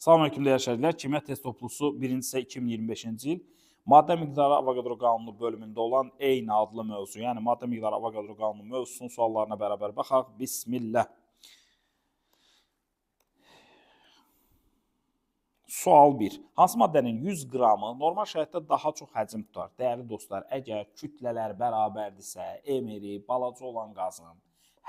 Salam aleyküm dəyərli şagirdlər. Kimya test toplusu 1-ci hissə 2025-ci il maddə miqdarı Avogadro qanunu bölümündə olan eyni adlı mövzu, yəni maddə miqdarı Avogadro qanunu mövzusunun suallarına bərabər baxaq. Bismillah. Sual 1. Hansı maddənin 100 qramı normal şəraitdə daha çox həcm tutar? Dəyərli dostlar, əgər kütlələr bərabərdirsə, emiri balaca olan qazın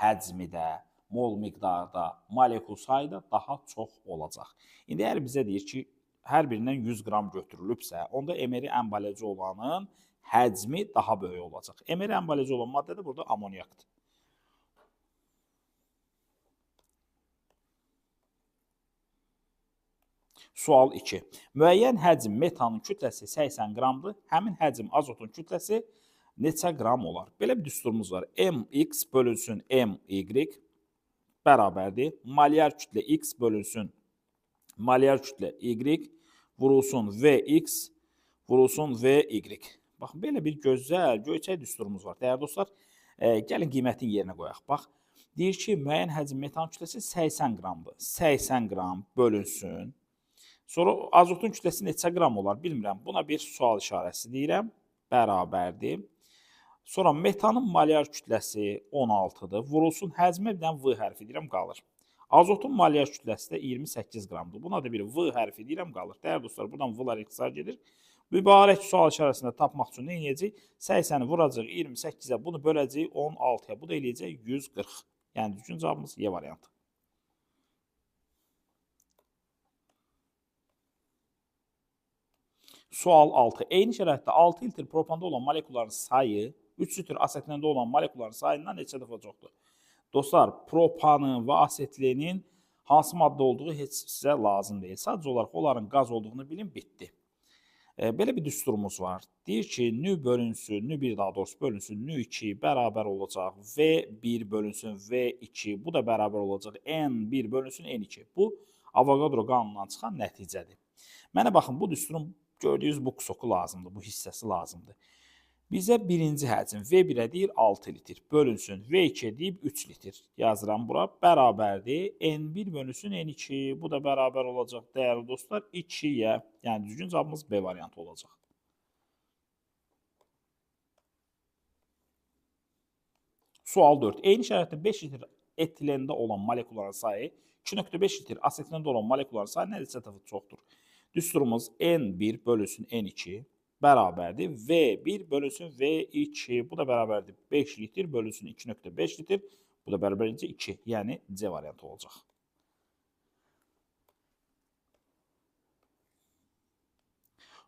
həcmi də, mol miqdarda, molekul sayı da daha çox olacaq. İndi əgər bizə deyir ki, hər birindən 100 qram götürülübsə, onda emiri ən balaca olanın həcmi daha böyük olacaq. Emiri ən balaca olan maddə də burada amonyakdır. Sual 2. Müəyyən həcm metanın kütləsi 80 qramdır. Həmin həcm azotun kütləsi neçə qram olar? Belə bir düsturumuz var. MX bölünsün MY bərabərdir. Molyar kütlə X bölünsün molyar kütlə Y vurulsun VX vurulsun VY. Baxın, belə bir gözəl, göyçək düsturumuz var. Dəyərli dostlar, gəlin qiymətin yerinə qoyaq. Bax, deyir ki, müəyyən həcm metanın kütləsi 80 qramdır. 80 qram bölünsün. Sonra azotun kütləsi neçə qram olar bilmirəm. Buna bir sual işarəsi deyirəm. Bərabərdir. Sonra metanın molyar kütləsi 16-dır. Vurulsun həcmə bir dənə V hərfi deyirəm, qalır. Azotun molyar kütləsi də 28 qramdır. Buna da bir V hərfi deyirəm, qalır. Dəyərli dostlar, buradan V-lar ixtisar gedir. Mübarək sual işarəsində tapmaq üçün nə edəcəyik? 80-i vuracaq 28-ə, bunu böləcəyik 16-ya. Bu da eləyəcək 140. Yəni düzgün cavabımız Y variantı. Sual 6. Eyni şəraitdə 6 litr propanda olan molekulların sayı 3 litr asetilində olan molekulların sayından neçə dəfə çoxdur? Dostlar, propanın və asetilinin hansı maddə olduğu heç sizə lazım deyil. Sadəcə olaraq onların qaz olduğunu bilin, bitdi. Belə bir düsturumuz var. Deyir ki, nü bölünsün, nü 1 daha doğrusu bölünsün, nü 2 bərabər olacaq, V1 bölünsün, V2, bu da bərabər olacaq, N1 bölünsün, N2. Bu, Avogadro qanunundan çıxan nəticədir. Mənə baxın, bu düsturun gördüyünüz bu kusoku lazımdır, bu hissəsi lazımdır. Bizə birinci həcm V1-ə deyir 6 litr, bölünsün V2-ə deyib 3 litr. Yazıram bura, bərabərdir. N1 bölünsün N2, bu da bərabər olacaq dəyərli dostlar 2-yə. Yəni düzgün cavabımız B variantı olacaq. Sual 4. Eyni şəraitdə 5 litr etilində olan molekulların sayı 2,5 litr asetilində olan molekulların sayı nə neçə dəfə çoxdur? Düsturumuz N1 bölünsün N2 bərabərdir. V1 bölünsün V2. Bu da bərabərdir. 5 litr bölünsün 2,5 litr. Bu da bərabərdir 2. Yəni C variantı olacaq.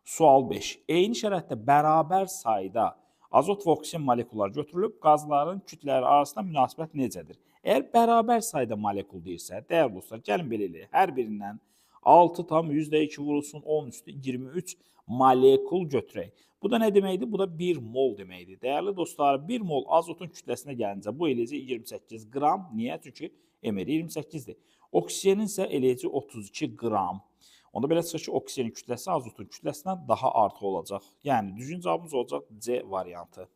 Sual 5. Eyni şəraitdə bərabər sayda azot və oksigen molekulları götürülüb, qazların kütlələri arasında münasibət necədir? Əgər bərabər sayda molekul deyirsə, dəyərli dostlar, gəlin belə eləyək. Hər birindən 6,2 vurulsun 10 üstü 23 molekul götürək. Bu da nə deməkdir? Bu da 1 mol deməkdir. Dəyərli dostlar, 1 mol azotun kütləsinə gəlincə bu eləyəcək 28 qram. Niyə? Çünki emeri 28-dir. Oksigenin isə eləyəcək 32 qram. Onda belə çıxır ki, oksigenin kütləsi azotun kütləsindən daha artıq olacaq. Yəni düzgün cavabımız olacaq C variantı.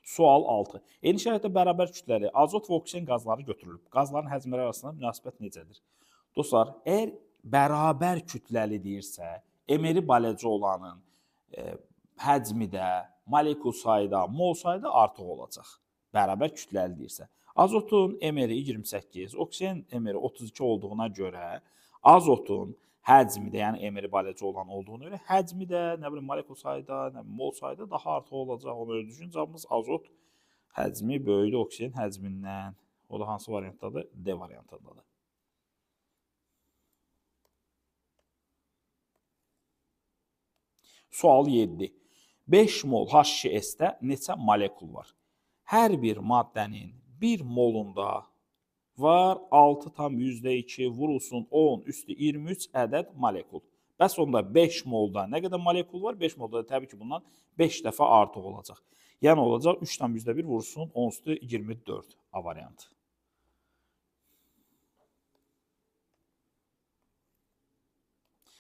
Sual 6. Eyni şəraitdə bərabər kütləli azot və oksigen qazları götürülüb. Qazların həcmləri arasında münasibət necədir? Dostlar, əgər bərabər kütləli deyirsə, emeri balaca olanın həcmi də, molekul sayı da, mol sayı da artıq olacaq. Bərabər kütləli deyirsə. Azotun emeri 28, oksigen emeri 32 olduğuna görə azotun həcmi də, yəni emeri balaca olan olduğuna görə həcmi də, nə bilim, molekul sayı da, nə bilim, mol sayı da daha artıq olacaq. Ona görə düzgün cavabımız azot həcmi böyüdü oksigen həcmindən. O da hansı variantdadır? D variantındadır. Sual 7. 5 mol H2S-də neçə molekul var? Hər bir maddənin 1 molunda var 6,2 vurulsun 10 üstü 23 ədəd molekul. Bəs onda 5 molda nə qədər molekul var? 5 molda da təbii ki, bundan 5 dəfə artıq olacaq. Yəni olacaq 3,1 vurulsun 10 üstü 24 A variantı.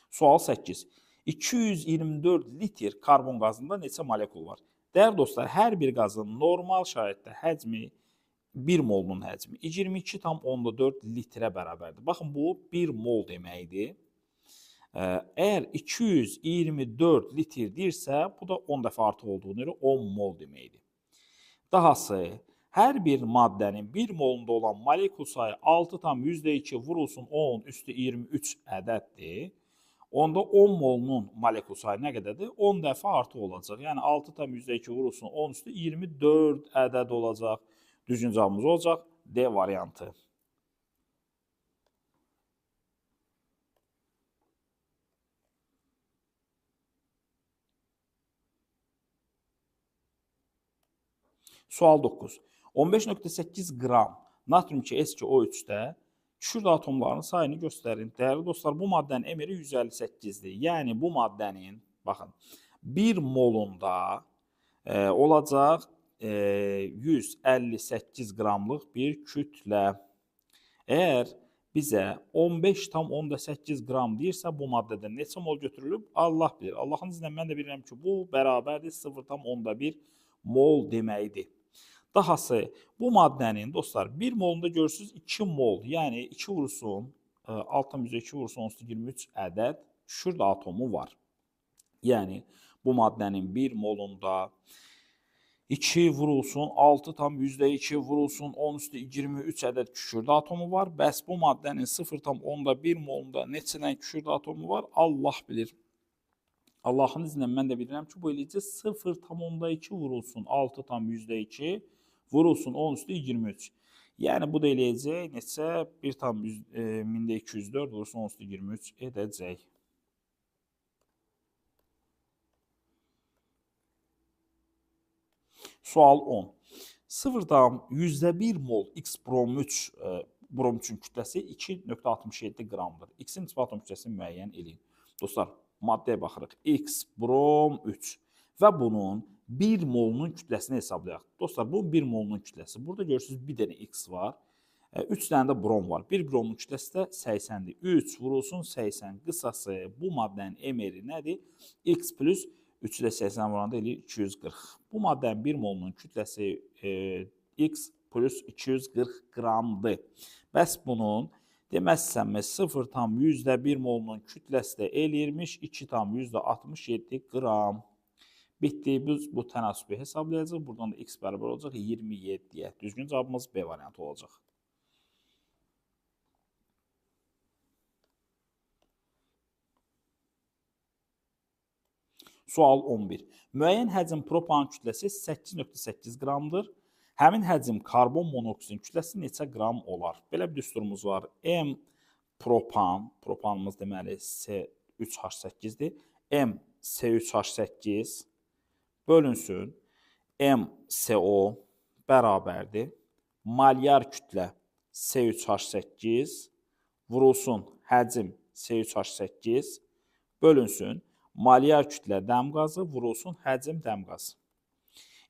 Sual 8. 224 litr karbon qazında neçə molekul var? Dəyərli dostlar, hər bir qazın normal şəraitdə həcmi 1 molunun həcmi 22,4 litrə bərabərdir. Baxın, bu 1 mol deməkdir. Əgər 224 litr deyirsə, bu da 10 dəfə artıq olduğuna görə 10 mol deməkdir. Dahası, hər bir maddənin 1 molunda olan molekul sayı 6,2 vurulsun 10 üstü 23 ədəddir. Onda 10 molunun molekul sayı nə qədərdir? 10 dəfə artıq olacaq. Yəni 6,2 vurulsun 10 üstü 24 ədəd olacaq. Düzgün cavabımız olacaq D variantı. Sual 9. 15,8 qram natrium 2S2O3-də kükürd atomlarının sayını göstərin. Dəyərli dostlar, bu maddənin MR-i 158-dir. Yəni bu maddənin, baxın, 1 molunda olacaq 158 qramlıq bir kütlə. Əgər bizə 15,8 qram deyirsə, bu maddədən neçə mol götürülüb? Allah bilir. Allahın izni ilə mən də bilirəm ki, bu bərabərdir 0,1 mol deməkdir. Dahası, bu maddənin, dostlar, 1 molunda görürsünüz 2 mol, yəni 2 vursun, 6,2 vursun 10 23 ədəd kükürd atomu var. Yəni, bu maddənin 1 molunda 2 vurulsun, 6,2 vurulsun, 10 üstü 23 ədəd kükürd atomu var. Bəs bu maddənin 0,1 molunda neçədən kükürd atomu var? Allah bilir. Allahın izni ilə mən də bilirəm ki, bu eləyəcək 0,2 vurulsun, 6,2 vurulsun, 10 üstü 23. Yəni, bu da eləyəcək neçə? 1,204 vurulsun, 10 üstü 23 edəcək. Sual 10. 0,1 mol X brom 3, brom 3-ün kütləsi 2,67 qramdır. X-in nisbi atom kütləsini müəyyən eləyin. Dostlar, maddəyə baxırıq. X brom 3 və bunun 1 molunun kütləsini hesablayaq. Dostlar, bu 1 molunun kütləsi. Burada görürsünüz, bir dənə X var. 3 dənə də brom var. 1 bromun kütləsi də 80-dir. 3 vurulsun 80. Qısası, bu maddənin MR-i nədir? X plus 3-ü də 80 vuranda eləyir 240. Bu maddənin 1 molunun kütləsi X plus 240 qramdır. Bəs bunun deməzsəmi 0,1 molunun kütləsi də eləyirmiş 2,67 qram. Bitdi. Biz bu tənasübü hesablayacaq. Buradan da X bərabər olacaq 27-yə. Düzgün cavabımız B variantı olacaq. Sual 11. Müəyyən həcm propanın kütləsi 8,8 qramdır. Həmin həcm karbon monoksidin kütləsi neçə qram olar? Belə bir düsturumuz var. M propan, propanımız deməli C3H8-dir. M C3H8 bölünsün MCO bərabərdir. Malyar kütlə C3H8 vurulsun həcm C3H8 bölünsün malyar kütlə dəm qazı vurulsun həcm dəm qazı.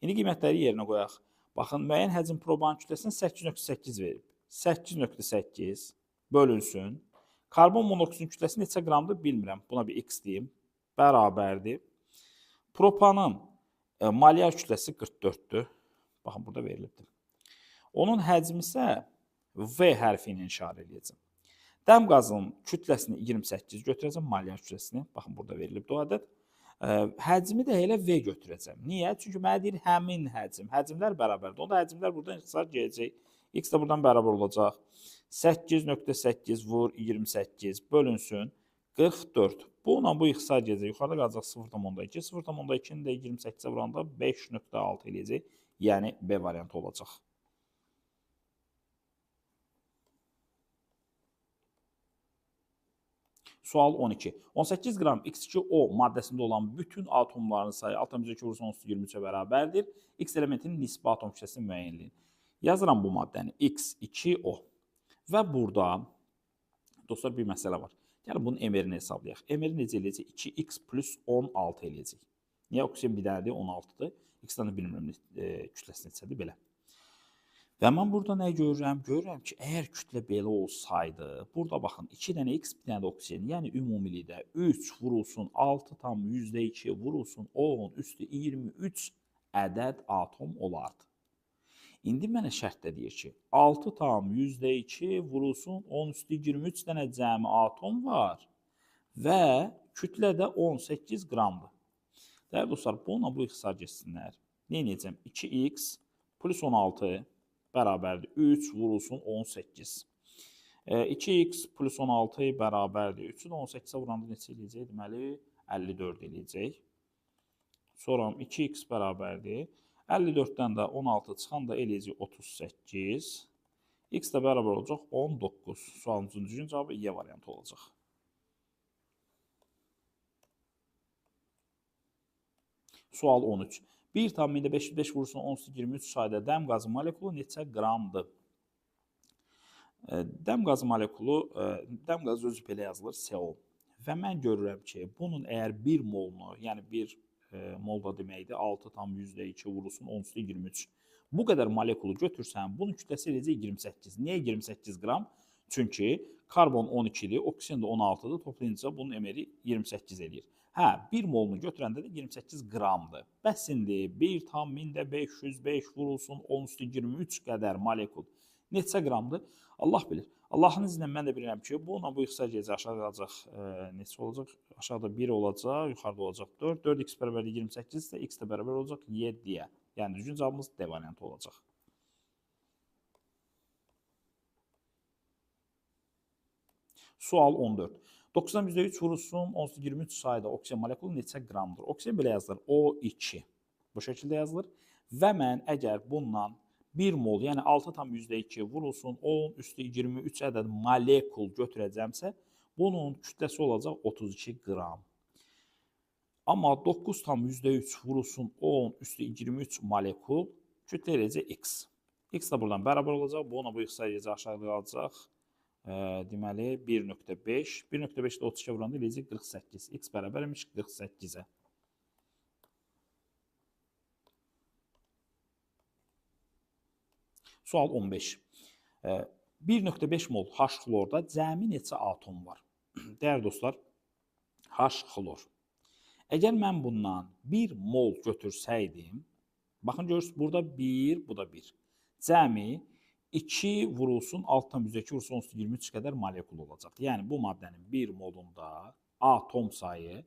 İndi qiymətləri yerinə qoyaq. Baxın, müəyyən həcm propanın kütləsini 8,8 verib. 8,8 bölünsün. Karbon monoksidin kütləsi neçə qramdır bilmirəm. Buna bir X deyim. Bərabərdir. Propanın malyar kütləsi 44-dür. Baxın, burada verilibdir. Onun həcmi isə V hərfi ilə işarə eləyəcəm. Dəm qazının kütləsini 28 götürəcəm, malyar kütləsini. Baxın, burada verilibdir o ədəd. Həcmi də elə V götürəcəm. Niyə? Çünki mənə deyir həmin həcm. Həcmlər bərabərdir. Onda həcmlər buradan ixtisar gələcək. X də buradan bərabər olacaq. 8,8 vur 28 bölünsün 44. Bununla bu ixtisar gələcək. Yuxarıda qalacaq 0,2. 0,2-ni də 28-ə vuranda 5,6 eləyəcək. Yəni B variantı olacaq. Sual 12. 18 qram X2O maddəsində olan bütün atomların sayı 6,2 vursun 23-ə bərabərdir. X elementinin nisbi atom kütləsini müəyyən eləyin. Yazıram bu maddəni X2O. Və burada, dostlar, bir məsələ var. Gəlin bunun MR-ini hesablayaq. MR-i necə eləyəcək? 2X plus 16 eləyəcək. Niyə? Oksigen bir dənədir, 16-dır. X-dən də bilmirəm kütləsi neçədir, belə. Və mən burada nə görürəm? Görürəm ki, əgər kütlə belə olsaydı, burada baxın, 2 dənə X, bir dənə də oksigen, yəni ümumilikdə 3 vurulsun 6,2 vurulsun 10 üstü 23 ədəd atom olardı. İndi mənə şərtdə deyir ki, 6,2 vurulsun 10 üstü 23 dənə cəmi atom var və kütlə də 18 qramdır. Dəyərli dostlar, bununla bu ixtisar getsinlər. Nə edəcəm? 2x plus 16 bərabərdir 3 vurulsun 18. 2x plus 16 bərabərdir 3-ü də 18-ə vuranda neçə eləyəcək? Deməli, 54 eləyəcək. Sonra 2x bərabərdir. 54-dən də 16 çıxan da eləyəcək 38. X də bərabər olacaq 19. Sualımızın düzgün cavabı Y variantı olacaq. Sual 13. 1,505 vurulsun 10 23 sayda dəm qazı molekulu neçə qramdır? Dəm qazı molekulu, dəm qazı özü belə yazılır, CO. Və mən görürəm ki, bunun əgər 1 molunu, yəni 1 mol da deməkdir, 6,2 vurulsun 10 23. Bu qədər molekulu götürsəm, bunun kütləsi eləyəcək 28. Niyə 28 qram? Çünki karbon 12-dir, oksigen də 16-dır, toplayınca bunun MR-i 28 eləyir. Hə, 1 molunu götürəndə də 28 qramdır. Bəs indi 1,505 vurulsun 10 23 qədər molekul neçə qramdır? Allah bilir. Allahın izni ilə mən də bilirəm ki, bununla bu ixtisar gedəcək, aşağıda qalacaq, neçə olacaq? Aşağıda 1 olacaq, yuxarıda olacaq 4. 4x bərabərdir 28 isə x də bərabər olacaq 7-yə. Yəni düzgün cavabımız D variantı olacaq. Sual 14. 9,3 vurulsun 10 23 sayda oksigen molekulu neçə qramdır? Oksigen belə yazılır, O2. Bu şəkildə yazılır. Və mən əgər bundan 1 mol, yəni 6,2 vurulsun 10 üstü 23 ədəd molekul götürəcəmsə, bunun kütləsi olacaq 32 qram. Amma 9,3 vurulsun 10 üstü 23 molekul kütlə eləyəcək x. X də buradan bərabər olacaq. Bununla bu ixtisar edəcək, aşağıda qalacaq. Deməli, 1,5. 1,5 də 32-ə vuranda eləyəcək 48. X bərabər imiş 48-ə. Sual 15. 1,5 mol H xlorda cəmi neçə atom var? Dəyərli dostlar, H xlor. Əgər mən bundan 1 mol götürsəydim, baxın görürsünüz, burada 1, bu da 1. Cəmi 2 vurulsun 6,2 vurulsun 10 23 qədər molekul olacaq. Yəni bu maddənin 1 molunda atom sayı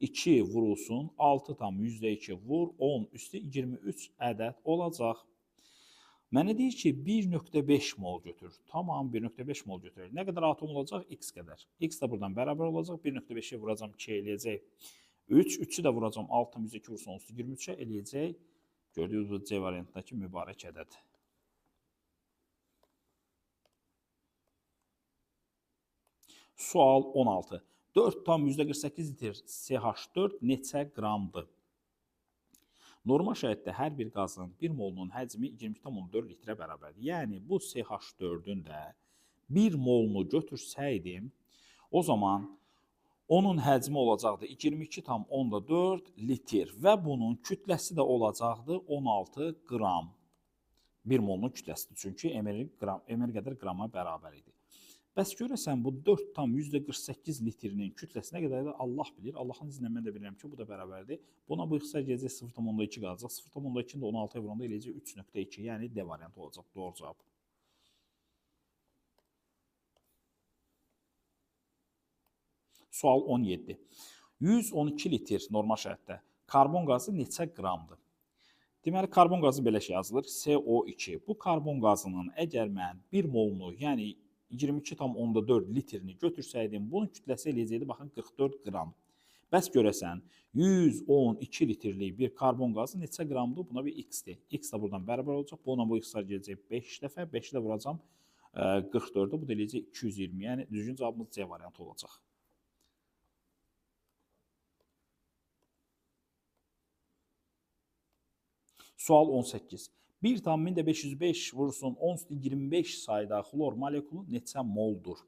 2 vurulsun 6,2 vur 10 üstü 23 ədəd olacaq. Mənə deyir ki, 1,5 mol götür. Tamam, 1,5 mol götürək. Nə qədər atom olacaq? X qədər. X də buradan bərabər olacaq. 1,5-ə vuracam 2 eləyəcək 3. 3-ü də vuracam 6,2 vursun 10 23-ə eləyəcək. Gördüyünüz bu C variantındakı mübarək ədəd. Sual 16. 4,48 litr CH4 neçə qramdır? Normal şəraitdə hər bir qazın 1 molunun həcmi 22,4 litrə bərabərdir. Yəni bu CH4-ün də 1 molunu götürsəydim, o zaman onun həcmi olacaqdı 22,4 litr və bunun kütləsi də olacaqdı 16 qram. 1 molunun kütləsidir, çünki MR qədər qrama bərabər idi. Bəs görəsən bu 4,48 litrinin kütləsi nə qədərdir? Allah bilir. Allahın izni ilə mən də bilirəm ki, bu da bərabərdir. Buna bu ixtisar gedəcək 0,2 qalacaq. 0,2-ni də 16-ya vuranda eləyəcək 3,2, yəni D variantı olacaq. Doğru cavab. Sual 17. 112 litr normal şəraitdə karbon qazı neçə qramdır? Deməli, karbon qazı belə şey yazılır. CO2. Bu karbon qazının əgər mən 1 molunu, yəni 22,4 litrini götürsəydim, bunun kütləsi eləyəcəkdi, baxın, 44 qram. Bəs görəsən, 112 litrlik bir karbon qazı neçə qramdır? Buna bir x-dir. X də buradan bərabər olacaq. Buna bu ixtisar gedəcək 5 dəfə. 5-i də vuracam 44-ə. Bu da eləyəcək 220. Yəni, düzgün cavabımız C variantı olacaq. Sual 18. 1,505 vurulsun 10 25 sayda xlor molekulu neçə moldur?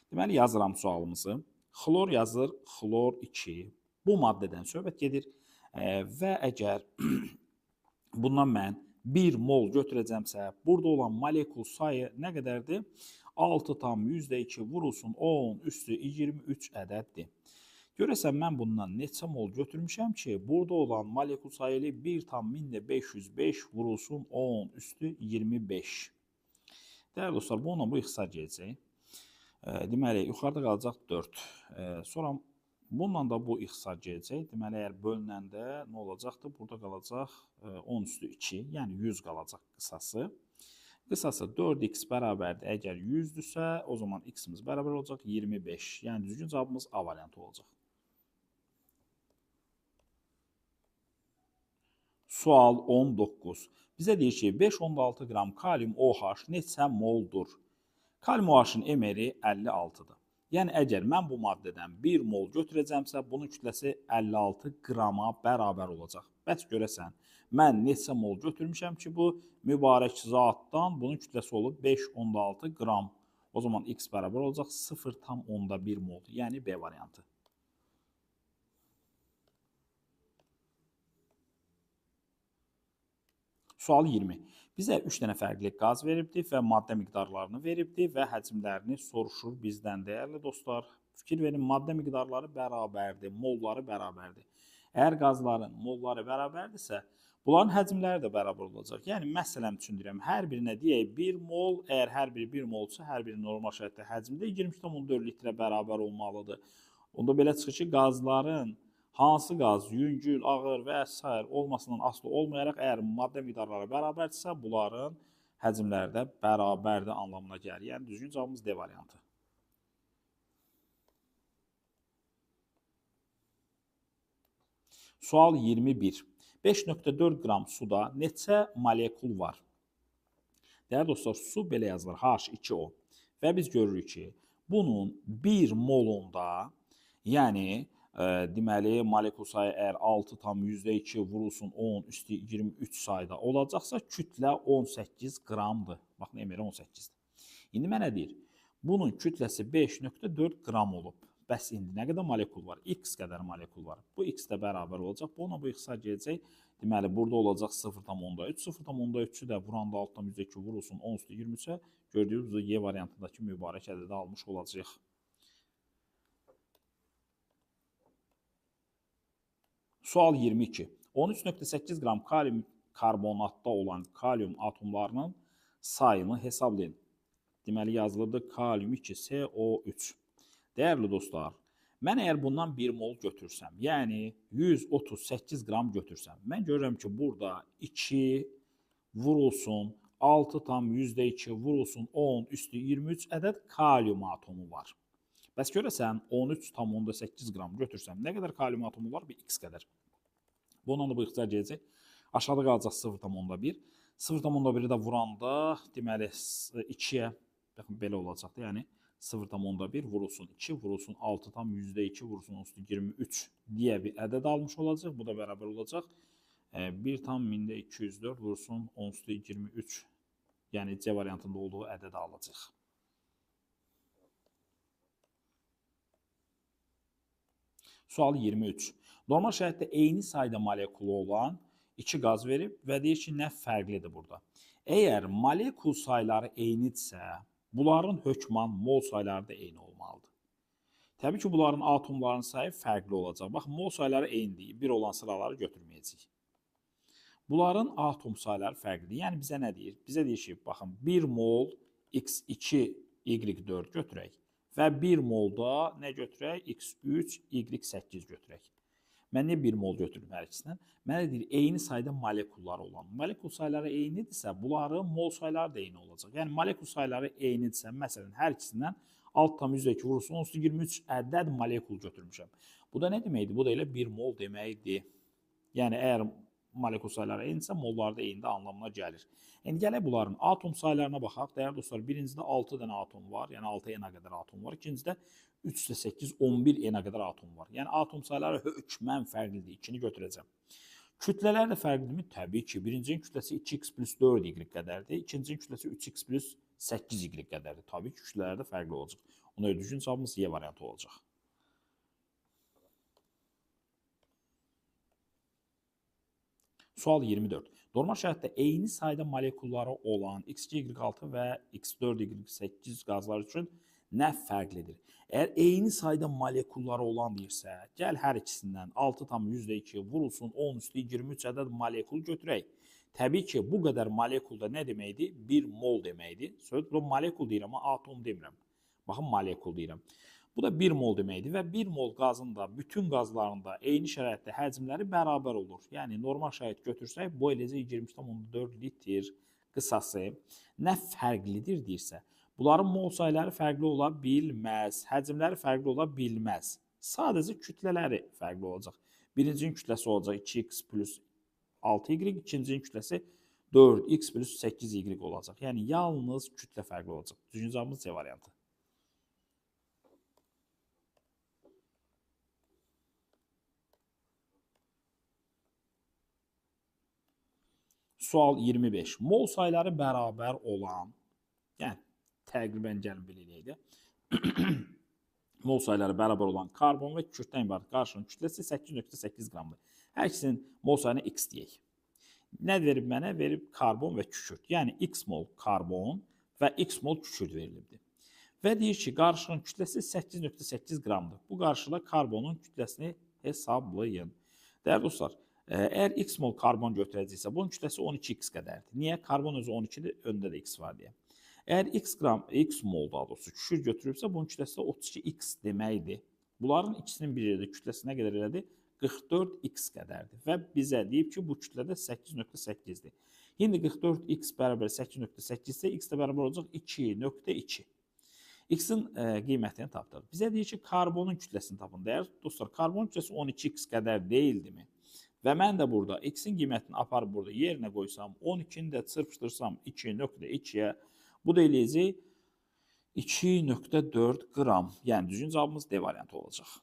Deməli, yazıram sualımızı. Xlor yazılır, xlor 2. Bu maddədən söhbət gedir. Və əgər bundan mən 1 mol götürəcəmsə, burada olan molekul sayı nə qədərdir? 6,2 vurulsun 10 üstü 23 ədəddir. Görəsən, mən bundan neçə mol götürmüşəm ki, burada olan molekul sayı 1,505 vurulsun 10 üstü 25. Dəyərli dostlar, bununla bu ixtisar gedəcək. Deməli, yuxarıda qalacaq 4. Sonra bununla da bu ixtisar gedəcək. Deməli, əgər bölünəndə nə olacaqdır? Burada qalacaq 10 üstü 2, yəni 100 qalacaq qısası. Qısası 4x bərabərdir. Əgər 100-dürsə, o zaman x-imiz bərabər olacaq 25. Yəni, düzgün cavabımız A variantı olacaq. Sual 19. Bizə deyir ki, 5,6 qram kalium OH neçə moldur? Kalium OH-ın MR-i 56-dır. Yəni, əgər mən bu maddədən 1 mol götürəcəmsə, bunun kütləsi 56 qrama bərabər olacaq. Bəs görəsən, mən neçə mol götürmüşəm ki, bu mübarək zatdan bunun kütləsi olub 5,6 qram. O zaman x bərabər olacaq 0,1 mol, yəni B variantı. Sual 20. Bizə 3 dənə fərqli qaz veribdi və maddə miqdarlarını veribdi və həcmlərini soruşur bizdən, dəyərli dostlar. Fikir verin, maddə miqdarları bərabərdir, molları bərabərdir. Əgər qazların molları bərabərdirsə, bunların həcmləri də bərabər olacaq. Yəni, məsələn üçün deyirəm, hər birinə deyək 1 mol, əgər hər biri 1 molsa, hər biri normal şəraitdə həcmdə 22,4 litrə bərabər olmalıdır. Onda belə çıxır ki, qazların hansı qaz, yüngül, ağır və s. olmasından asılı olmayaraq, əgər maddə miqdarları bərabərdirsə, bunların həcmləri də bərabərdir anlamına gəlir. Yəni, düzgün cavabımız D variantı. Sual 21. 5,4 qram suda neçə molekul var? Dəyərli dostlar, su belə yazılır, H2O. Və biz görürük ki, bunun 1 molunda, yəni, deməli, molekul sayı əgər 6,2 vurulsun 10 üstü 23 sayda olacaqsa, kütlə 18 qramdır. Baxın, MR 18-dir. İndi mənə deyir, bunun kütləsi 5,4 qram olub. Bəs indi nə qədər molekul var? X qədər molekul var. Bu X də bərabər olacaq. Bununla bu ixtisar gedəcək. Deməli, burada olacaq 0,3. 0,3-ü də vuranda 6,2 vurulsun 10 üstü 23-ə. Gördüyünüz Y variantındakı mübarək ədədi almış olacaq. Sual 22. 13,8 qram kalium karbonatda olan kalium atomlarının sayını hesablayın. Deməli, yazılıbdır kalium 2CO3. Dəyərli dostlar, mən əgər bundan 1 mol götürsəm, yəni 138 qram götürsəm, mən görürəm ki, burada 2 vurulsun, 6,2 vurulsun, 10 üstü 23 ədəd kalium atomu var. Bəs görəsən, 13,8 qram götürsəm, nə qədər kalium atomu var? Bir x qədər. Bununla da bu ixtisar gedəcək. Aşağıda qalacaq 0,1. 0,1-i də vuranda, deməli, 2-yə, baxın, belə olacaqdır. Yəni, 0,1 vurulsun 2, vurulsun 6,2 vurulsun 23 deyə bir ədəd almış olacaq. Bu da bərabər olacaq. 1,204 vurulsun 10,23, yəni C variantında olduğu ədədi alacaq. Sual 23. Normal şəraitdə eyni sayda molekulu olan 2 qaz verib və deyir ki, nə fərqlidir burada? Əgər molekul sayları eynidirsə, bunların hökman mol sayları da eyni olmalıdır. Təbii ki, bunların atomların sayı fərqli olacaq. Bax, mol sayları eynidir. Bir olan sıraları götürməyəcəyik. Bunların atom sayları fərqlidir. Yəni, bizə nə deyir? Bizə deyir ki, baxın, 1 mol x2, y4 götürək və 1 molda nə götürək? x3, y8 götürək. Mən niyə 1 mol götürdüm hər ikisindən? Mənə deyir, eyni sayda molekulları olan. Molekul sayları eynidirsə, bunların mol sayları da eyni olacaq. Yəni, molekul sayları eynidirsə, məsələn, hər ikisindən 6,2 vurulsun 10,23 ədəd molekul götürmüşəm. Bu da nə deməkdir? Bu da elə 1 mol deməkdir. Yəni, əgər molekul sayları eynidirsə, molları da eyni anlamına gəlir. İndi gələk bunların atom saylarına baxaq. Dəyərli dostlar, birincidə 6 dənə atom var, yəni 6 N-a qədər atom var. İkincidə 3 8, 11 N-a qədər atom var. Yəni, atom sayları hökmən fərqlidir. 2-ni götürəcəm. Kütlələr də fərqlidirmi? Təbii ki, birincinin kütləsi 2x plus 4y qədərdir. İkincinin kütləsi 3x plus 8y qədərdir. Təbii ki, kütlələr də fərqli olacaq. Ona görə düzgün cavabımız Y variantı olacaq. Sual 24. Normal şəraitdə eyni sayda molekulları olan X2, Y6 və X4, Y8 qazlar üçün Nə fərqlidir? Əgər eyni sayda molekulları olan deyirsə, gəl hər ikisindən 6,2 vurulsun 10 üstü 23 ədəd molekul götürək. Təbii ki, bu qədər molekul da nə deməkdir? 1 mol deməkdir. Söz, bu molekul deyirəm, amma atom demirəm. Baxın, molekul deyirəm. Bu da 1 mol deməkdir və 1 mol qazın da, bütün qazların da eyni şəraitdə həcmləri bərabər olur. Yəni, normal şərait götürsək, bu eləcə 20,4 litr qısası. Nə fərqlidir deyirsə, bunların mol sayları fərqli ola bilməz, həcmləri fərqli ola bilməz. Sadəcə kütlələri fərqli olacaq. Birincinin kütləsi olacaq 2x plus 6y, ikincinin kütləsi 4x plus 8y olacaq. Yəni, yalnız kütlə fərqli olacaq. Düzgün cavabımız C variantı. Sual 25. Mol sayları bərabər olan, yəni təqribən gəlin belə eləyək də. Mol sayları bərabər olan karbon və kükürddən ibarət qarışığın kütləsi 8,8 qramdır. Hər ikisinin mol sayını x deyək. Nə verib mənə? Verib karbon və kükürd. Yəni x mol karbon və x mol kükürd verilibdir. Və deyir ki, qarışığın kütləsi 8,8 qramdır. Bu qarışıqda karbonun kütləsini hesablayın. Dəyərli dostlar, əgər x mol karbon götürəcəksə, bunun kütləsi 12x qədərdir. Niyə? Karbon özü 12-dir, öndə də x var deyə. Əgər x qram, x mol daha doğrusu kükürd götürübsə, bunun kütləsi də 32x deməkdir. Bunların ikisinin bir yerdə kütləsi nə qədər elədi? 44x qədərdir. Və bizə deyib ki, bu kütlə də 8,8-dir. İndi 44x bərabər 8,8 isə x də bərabər olacaq 2,2. X-in qiymətini tapdıq. Bizə deyir ki, karbonun kütləsini tapın. Dəyərli dostlar, karbonun kütləsi 12x qədər deyildimi? Və mən də burada x-in qiymətini aparıb burada yerinə qoysam, 12-ni də çırpışdırsam 2,2-yə, bu da eləyəcək 2,4 qram. Yəni, düzgün cavabımız D variantı olacaq.